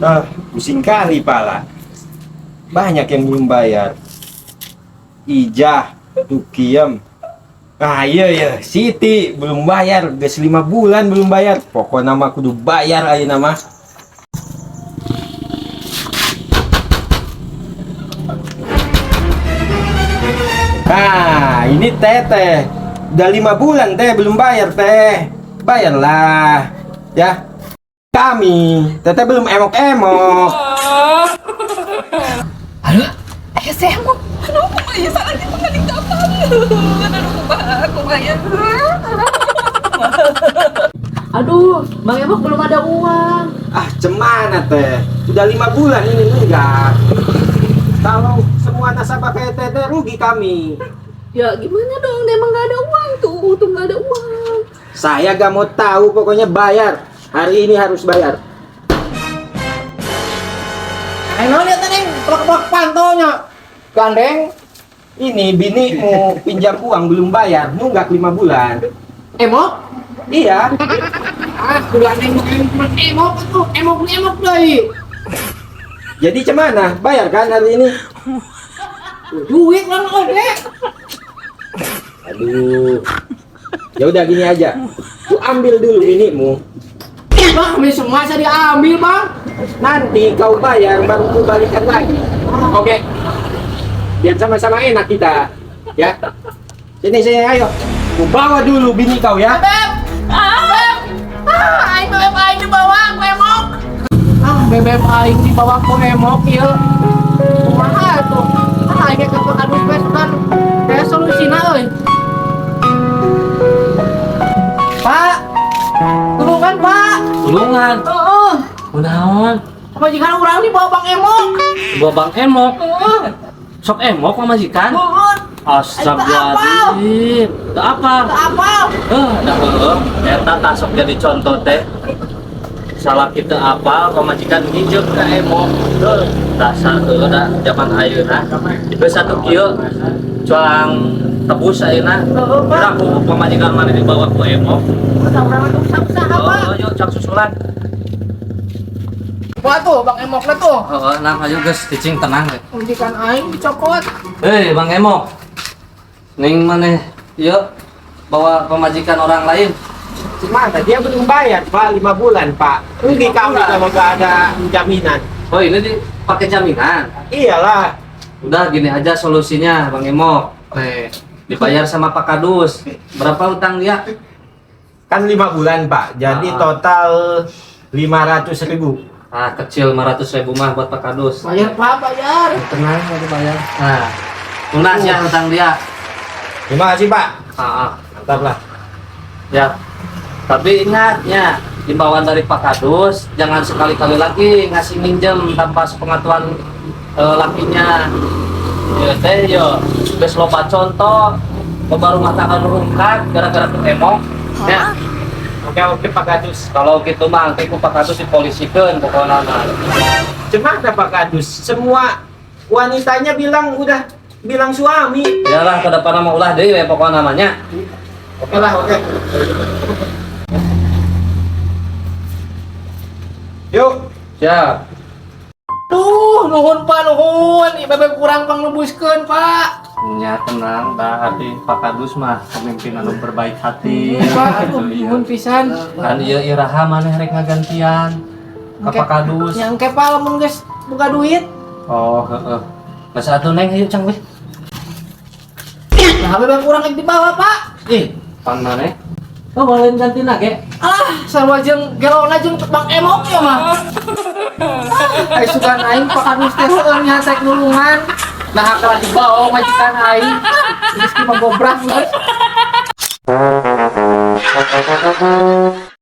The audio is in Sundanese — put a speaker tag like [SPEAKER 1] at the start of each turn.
[SPEAKER 1] Ah, pusing kali pala. Banyak yang belum bayar. Ijah, Tukiem. Ah iya ya, Siti belum bayar, geus 5 bulan belum bayar. Pokoknya mah kudu bayar ayeuna mah. Nah, ini Teteh. Udah 5 bulan Teh belum bayar Teh. Bayarlah. Ya. Kami, Teteh belum emok-emok.
[SPEAKER 2] Aduh, saya mau. Aduh, kumaha ieu salah gitu mending apa? Aduh, kumaha, kumaha ya.
[SPEAKER 3] Aduh, Bang Emok belum ada uang.
[SPEAKER 1] Ah, cemana Teh? Udah 5 bulan ini enggak. Kalau semua nasabah kayak Teteh, rugi kami.
[SPEAKER 3] Ya gimana dong, emang nggak ada uang tuh, tuh nggak ada uang.
[SPEAKER 1] Saya gak mau tahu, pokoknya bayar. Hari ini harus bayar.
[SPEAKER 4] Ayo naon teh, Neng? Pelak-pelak pantonya. Gandeng.
[SPEAKER 1] Ini binimu pinjam uang belum bayar, nunggak 5 bulan.
[SPEAKER 4] Emok?
[SPEAKER 1] Iya.
[SPEAKER 4] Ah, kudu emok emok tuh, emok emok deui.
[SPEAKER 1] Jadi cemana? Bayar kan hari ini?
[SPEAKER 4] Duit lah oge.
[SPEAKER 1] Aduh. Ya udah gini aja. Ku ambil dulu binimu.
[SPEAKER 4] Bang, ambil semua saya diambil, Bang.
[SPEAKER 1] Nanti kau bayar baru ku balikan lagi. Oke. Biar sama-sama enak kita. Ya. Sini sini, ayo. Ku bawa dulu bini kau ya.
[SPEAKER 4] Beb. Beb. Ah, aing bebeb aing dibawa ku emok. Ah, bebeb aing dibawa ku emok ieu. Kumaha tuh? Ah, aing ke kadus we kan. Kayak solusina euy. Pak. Tulungan, Pak.
[SPEAKER 5] Tulungan.
[SPEAKER 4] Heeh.
[SPEAKER 5] Kunaon?
[SPEAKER 4] Pamajikan urang dibawa Bang Emok.
[SPEAKER 5] Bawa Bang Emok.
[SPEAKER 4] Heeh.
[SPEAKER 5] Sok emok pamajikan.
[SPEAKER 4] Heeh.
[SPEAKER 5] Astagfirullahaladzim. Teu apa?
[SPEAKER 4] Teu apal.
[SPEAKER 5] Eh, dah heueuh. Eta tah sok jadi contoh teh. Salah kita apa pamajikan nginjeum ka emok. Heuh, dasar heueuh da zaman ayeuna. Geus satu kieu cuang tebus ayeuna.
[SPEAKER 4] Heeh, Pak.
[SPEAKER 5] Geura ku pamajikan mana dibawa ku emok.
[SPEAKER 4] Masa urang mah usaha-usaha, Pak.
[SPEAKER 5] Oh, yuk cak susulan.
[SPEAKER 4] Wah tuh, Bang Emokna tuh.
[SPEAKER 5] Heeh, nang ayo geus cicing tenang we.
[SPEAKER 4] Pamajikan aing dicokot.
[SPEAKER 5] Hei, Bang Emok. Ning maneh yuk bawa pamajikan orang lain.
[SPEAKER 1] Gimana? Dia belum bayar, Pak, 5 bulan, Pak. Rugi kami kalau nggak ada jaminan.
[SPEAKER 5] Oh, ini dipakai jaminan.
[SPEAKER 1] Iyalah.
[SPEAKER 5] Udah gini aja solusinya, Bang Emok. Nih, dibayar sama Pak Kadus. Berapa utang dia?
[SPEAKER 1] Kan 5 bulan, Pak. Jadi
[SPEAKER 5] Ah.
[SPEAKER 1] total 500 ribu.
[SPEAKER 5] Ah, kecil 500 ribu mah buat Pak Kadus.
[SPEAKER 4] Bayar, Pak, bayar.
[SPEAKER 5] Tenang, udah bayar. Nah, lunas ya utang dia.
[SPEAKER 1] Terima kasih, Pak.
[SPEAKER 5] Ah, ah.
[SPEAKER 1] Mantap lah.
[SPEAKER 5] Ya. Tapi ingat ya, himbauan dari Pak Kadus, jangan sekali-kali lagi ngasih minjem tanpa sepengetahuan lakinya. Ya teh yo, geus loba contoh, loba rumah tangga nu rungkad gara-gara ku emok. Ya,
[SPEAKER 1] Oke, oke, Pak Kadus.
[SPEAKER 5] Kalau gitu mah engke ku Pak Kadus dipolisikeun pokokna mah.
[SPEAKER 1] Cemana Pak Kadus? Semua wanitanya bilang udah bilang suami.
[SPEAKER 5] Yalah, ke depan mah ulah deui we pokokna namanya.
[SPEAKER 1] Oke lah, oke. Yuk.
[SPEAKER 5] Siap.
[SPEAKER 4] Duh, nuhun Pak, nuhun. Ieu bebeb kurang pangnebuskeun, Pak.
[SPEAKER 5] Ya tenang, dah hati Pak Kadus mah pemimpin anu berbaik hati.
[SPEAKER 4] Pak, aduh,
[SPEAKER 5] Gitu, iya.
[SPEAKER 4] nuhun pisan.
[SPEAKER 5] Kan ieu iraha maneh rek ngagantian ka
[SPEAKER 4] Engke.
[SPEAKER 5] Pak Kadus.
[SPEAKER 4] Yang ke Pak lamun geus boga duit.
[SPEAKER 5] Oh, heeh. Geus atuh Neng, ayo cang weh.
[SPEAKER 4] Nah, bebeb kurang rek dibawa, Pak.
[SPEAKER 5] Ih, pan maneh. Oh, boleh ganti ge?
[SPEAKER 4] Alah, sarua jeung gelona jeung Bang Emok ya mah. Ah, ai sugan aing Pak Kadus teh heueuh nya tek nulungan. Nah, kalah dibawa majikan aing. Geus mah gobrah geus.